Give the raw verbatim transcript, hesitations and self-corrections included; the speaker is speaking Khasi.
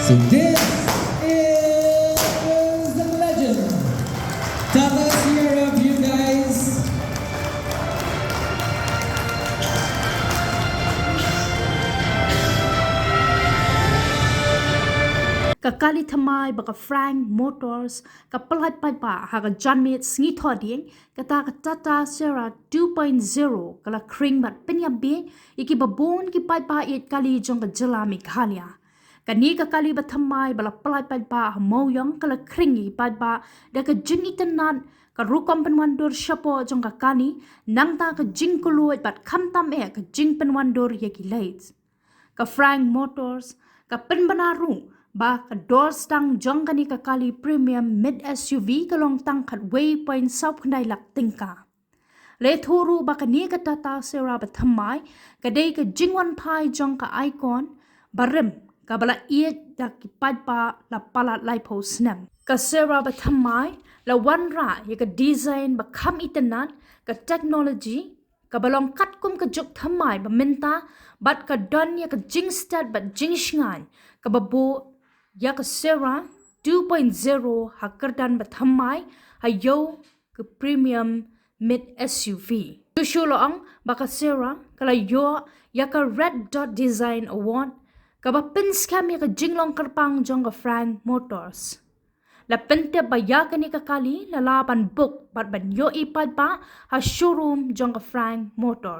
This is the legend. Tata Sierra, you guys. Ka kali thymmai ba ka Frank Motors ka pyllait paidbah ha ka janmiet sngi Thohdieng, kata ka Tata Sierra two point zero, ka la khring bad pynïap bieit ïa kiba bun ki paidbah ïeit kali jong ka jylla Meghalaya. Kane ka kali ba thymmai ba la pyllait paidbah ha Mawïong ka la khring ïa ki paidbah da ka jingitynnad, ka rukom pynwandur shapoh jong ka kali, nangta ka jingkylluid bad khamtam eh ka jingpynwandur ïa ki leit. Ka Frank Motors ka pynbna ruh ba ka dor sdang jong kane ka kali premium mid S U V ka long tang khatwei point saw khyndai lak tyngka. La ïathuh ruh ba kane ka Tata Sierra ba thymmai ka dei ka jingwanphai jong ka icon barim kaba la ïeit da ki paidbah la palat laiphew snem. Ka Sierra ba thymmai la wanrah ïa ka design ba kham itynnad, ka technology kaba long katkum ka juk thymmai ba mynta, bad ka don ïa ka jingstet bad jingshngaiñ kaba buh ïa ka Sierra two point zero ha kyrdan ba thymmai ha ïew ka premium mid S U V. Shuh shuh la ong ba ka Sierra ka la ïoh ïa ka Red Dot Design Award, kaba pynskhem ïa ka jinglong kyrpang jong ka Frank Motors. La pyntip ba ïa kane ka kali la lah ban book bad ban ïohi paidbah ha showroom jong ka Frank Motors.